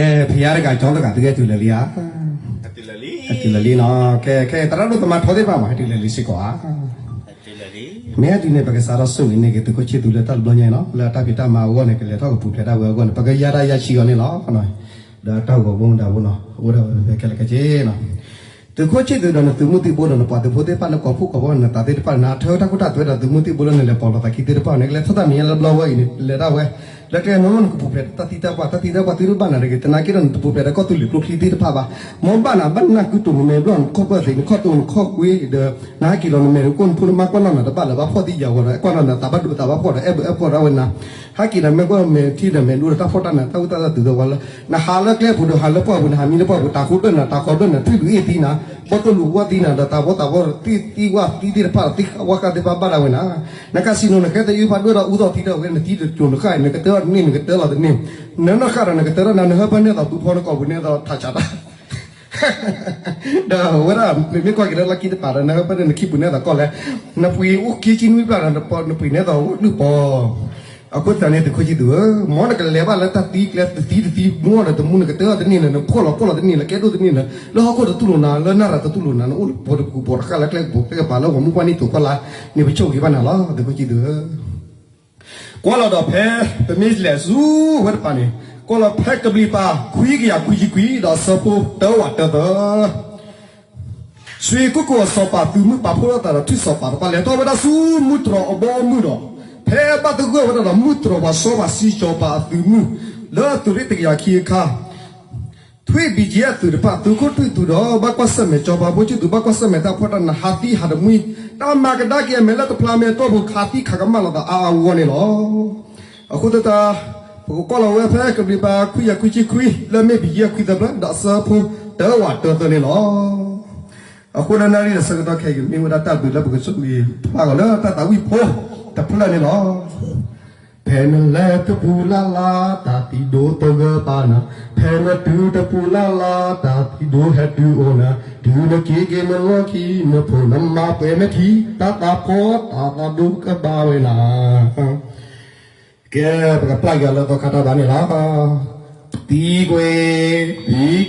ကဲ ဖယါတဂၤ ကၠီတဂၤ သုကဟဲတုၤလၢာ်လံဧါ. ဟဲတုၤလၢာ်လံနီၤ. ကဲ ကဲ သရၣ်ဒိၣ်သမါထီသ့ၣ်တဖၣ်မး ဟဲတုၤလၢာ်လံစ့ၢ်ကီးဧါ. မ့ၢ်ဟဲတုၤန့ၣ် ပကစးထီၣ်ဆိၣ်ဂ့ၤန့ၢ်က့ၤ သုးခိၣ်ဆံၣ်သူးလၢတၢ်တဘျီညါအံၤနီၤ, လၢအတၢ်ဖံးတၢ်မၤအဂီၢ်န့ၣ် ကလဲၤထီၣ်ကပူၤဖျဲးဒၣ်ဝဲအဂီၢ်န့ၣ် ပကယါတၢ်ယါဆံးအီၤန့ၣ်လီၤ. ဒီးတၢ်ဂီၤဖိမုၢ်ဒၣ်ဖိနီၤ အိၣ်ဒၣ်ဝဲဖဲခဲလၢာ်ခဲဆ့နီၤ. သုးခိၣ်ဆံၣ်သူးဒီးနသုးမုၢ်သံၣ်ဘိဒီးနပှၤသုးဖိသ့ၣ်တဖၣ်လၢကီၢ်ဖုၣ်ကီၢ်ဖိ နသးသ့ၣ်တဖၣ် နထၢတၢ်ခိတၢ်သွဲဒီးသုးမုၢ်သံၣ်ဘိလၢနလဲၤပိာ်လီၤသးခံသ့ၣ်တဖၣ်န့ၣ် ကလဲၤထီၣ်တၢ်မဲာ်ညါလၢဘျီဝဲအံၤန့ၣ် လဲၤဒၣ်ဝဲ လၢကျဲနီၢ်နီၢ် နကပူၤဖျဲးတၢ်သံတၢ်ပှၢ် တၢ်သံတၢ်ပှၢ်သုတဘၣ်နၤတဂ့ၤ, သနာ်က့ဒီး နတပူၤဖျဲးဒီးကီၢ်သူလ့ၤကျိချံသ့ၣ်တဖၣ်ဘၣ်. မ်ဘၣ်နၤဘၣ်နၢ်ကုတိၢ်နမဲာ်ဘျီၣ် နခီၣ်ပၢၢ်သ့ၣ် နခီၣ်တိၢ်နခီၣ်ကွ့ဒီး နဟဲက့ၤလီၤနမဲာ်နကိၢ်နဖိလၢမါကွၢ်နီၣ်နၤတဘၣ်လၢၤဘၣ် ဖှီၣ်သံယာ်ဂီၤဒီး အဲၣ်ကွၢ်နီၣ်နၤသးဘၣ်ဒိသးဘၣ်ဖှီၣ်ဒီး အဲၣ်ဘၣ်အဲၣ်ဖှီၣ်ဒၣ်ဝဲနၤ ဟဲက့ၤဒီးမဲာ်ကွၢ်မဲာ်ထံဒီးမဲာ်ဒိဒီးတၢ်ဖှီၣ်တၢ်နး တၢ်အူတၢ်သးတုၤဒီးဝဲလၢ နဟးလၢကျဲပူၤဒီးဟးလၢပှၢ်ပူၤ နဟးမံလၢပှၢ်ပူၤ တၤဃိဘျၢၣ်နၤ တၤဃီဘျၢၣ်နၤ ထွံၣ်ဒုးအ့ၣ်သံနၤ ဘီတိၢ်လူၤဝီသံနၤ ဒီးတၤဘီတၤဘီသံသံဝၣ်သံသ့ၣ်တဖၣ်ဒီးသံဝၣ်ဃၣ်သ့ၣ်တဖၣ်ဘၣ်ဒၣ်ဝဲနၤ နကစံနိ နကဲတယုၢ်ဖးဒိၣ်ဒီးအူသီၣ်ထံထီၣ်ဝဲ နသံတကိၤနဃၣ် နကတၢၢ်ထီၣ်တန့ၢ် နကတၢၢ်လီၤတန့ၢ် နနီၢ်ဃၣ်ဒီးနကတၢၢ်ထီၣ်နၤ နဟၢဖၢန့ၢ်သိးပူၤဖီနကိာ်ပူၤန့ၢ်သိးထးဆးတၢ် ဒီးဝဲဒၣ် မ့ၢ်ကွၢ်က့ၤလၢလီၢ်ခံတပၤဒီး နဟၢဖၢန့ၢ်နခံပူၤန့ၢ်သိးကီၢ်လဲၣ် နပှ့ၤအိၣ်ခံဆံနွံပျၢ်ဒီး နပှ့ၤန့ၢ်သိးဝဲၢ်ဒုၣ်ပီ အဃိသတးန့ၣ် သုးခိၣ်ဆံၣ်သူးဧၢ, မ်နကလဲၤဘၣ်လၢတၢ်သံကျဲတသံတသံ မူအီၤဒီးတမူ နကတၢၢ်အီၤတန့ၢ်လၢၤ နဖှီၣ်လီၤဖှီၣ်လီၤတန့ၢ်လၢၤ ကဲဒိၣ်တန့ၢ်လၢၤ လၢဟီၣ်ခိၣ်တတူၢ်လိာ်နၤ လၢနၢ်ရၤတတူၢ်လိာ်နၤ နအိၣ်လၢပှၤတပူၤပိာ်တဃၣ်လၢကျဲကပူၤကျဲကပၤလၢဂီၤမူပှၢ်နံၣ်သိးခီလါန့ၣ် ပဆိၣ်ဂ့ၤဘၣ်နၤလီၤ သုးခိၣ်ဆံၣ်သူးဧၢ. ကွၢ်လီၤဒီးဖဲ ပမ့ၢ်လဲၤဆူဝဲတပၤန့ၣ် ကွၢ်လီၤဖဲကဘျံးပၤခွံကယၤခွံဆံခွံဒီးအဆၢဖိတၢဝးတၢသၢ စူးကိၣ်ကိၣ်အစီၤပၤသုးမုၢ်ပာ်ဖှိၣ်ထီၣ်သးဒီးထွံၣ်စီၤပၤတဖၣ် လဲၤထီၣ်ဝဲဒၣ်ဆူမူတြီၤအဘီအမုၢ်ဒီး ဖဲဘၣ်သဂၢၢ်ဝဲဒၣ်ဒီးမူတြီၤပှၤစီပှၤဆှံစီၤပၤအသုးမုၢ် လၢအသုးရ့ၣ်တကယၤခံအခါ ထွံၣ် ဘံၣ်ကယဲၢ် အသုးတဖၣ် သုးခိၣ်ထွံၣ်သူးဒီး ဘၣ်ကွၢ်ဆၢၣ်မဲာ်စီၤပၤဖိဆံၣ်သူး ဘၣ်ကွၢ်ဆၢၣ်မဲာ်တၢ်ဖှီၣ်တၢ်နး ဟးသံဟးတမှံ တၢ်မၤကဒါက့ၤအမဲာ်လၢတဖျါမဲာ်တီၢ်ပူၤ ခးသံခးကမၣ်လိာ်သးအါအါဂီၢ်ဂီၢ်န့ၣ်လီၤ. အဃိသတး ပကကွၢ်လီၤဝဲဖဲကဘျံးပၤခွံကယၤခွံဆံခွံ လၢမ့ၢ်ဘံၣ်ကယဲၢ်ခွံသၢဖျၢၣ် ဒီးအဆၢဖိတၢဝးတၢသၢန့ၣ်လီၤ. အဃိလၢနၣ်ရံၣ်ဒီးဆၢကတီၢ်ခဲအံၤ မ့ၢ်ဝဲဒၣ်တၢ်သးဝံၣ်ဖိတဖျၢၣ်န့ၣ်လီၤ. ဖဲနလဲၤတပူၤလၢ်လၢ် တၢ်သံဒိၣ်တဂၢၢ်ပာ်နၤ, ဖဲနတုၤတပူၤလၢ်လၢ် တၢ်သံဒိၣ်ဟဲတုၤအိၣ်နၤ, တုၤနက့ၤက့ၤနလီၢ်ခံ နဖိနမါပှဲၤနထံ, တၢ်သးဖှီၣ်တၢ်သးဒိၣ်ကဘၣ်ဝဲနၤ ကဲ ပကပျၢ်က့ၤအီၤလၢသီခါတၢ်ဘါန့ၣ်လီၤ. သံကွံာ်,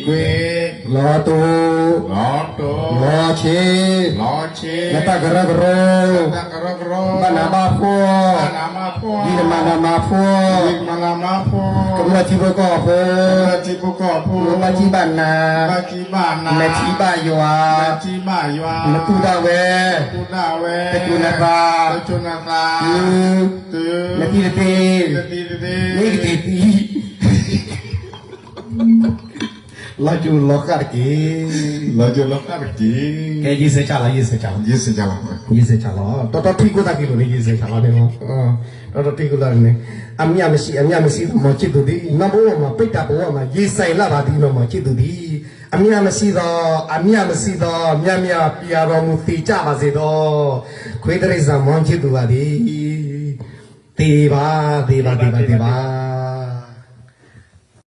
သံကွံာ်, လီၤတိၢ်, လီၤတိၢ်, လီၤဆ့, လီၤဆ့, နတၢ်ကရၢကရိ, နတၢ်ကရၢကရိ, ဘၣ်နးဘၣ်ဖှီၣ်, ဘၣ်နးဘၣ်ဖှီၣ်, ဒ်နမၤနးမၤဖှီၣ်, ဒ်နမၤနးမၤဖှီၣ်, ကမျၢၢ်ထံဖိကီၢ်ဖိ, ကမျၢၢ်ထံဖိကီၢ်ဖိ, ဘၣ်ကံဘၣ်နၤ, ဘၣ်ကံဘၣ်နၤ, နထံဘၣ်ယွၤ, နထံဘၣ်ယွၤ, နတူၢ်ဒၣ်ဝဲ, နတူၢ်ဒၣ်ဝဲ, တကိၤနသး, တကိၤနသး, တုၤ နသံတသ့, နသံတသ့, မ့ၢ်ကသံသံ, လီၤစိၤလီၤဃၣ်တက့ၢ်, လီၤစိၤလီၤဃၣ်တက့ၢ်, ကဲ ယံာ်စဲးဆးလီၤ, ယံာ်စဲးဆးလီၤ, ယံာ်စဲးဆးလီၤ, ယံာ်စဲးဆးလီၤ, တီတီထံကိၢ်သးကံလိၤန့ၣ် ယံာ်စဲးဆးလီၤန့ၣ်လီၤ, တီတီထံကိၢ်သးန့ၣ်, အမျၢ်မစံး, အမျၢ်မစံးဒီး မောင်ချစ်သူသည် နောက်ဘဝမှာ ပိတ္တဘဝမှာ ရင်ဆိုင်ရပါသည်နော် မောင်ချစ်သူသည်, အမျၢ်မစံးဒီး, အမျၢ်မစံးဒီး, များများ ပျၢ်တော်မူသေကြပါစေတော့, ခွေးတိရစ္ဆာန် မောင်ချစ်သူပါသည်, သေပါ, သေပါ, သေပါ, သေပါ.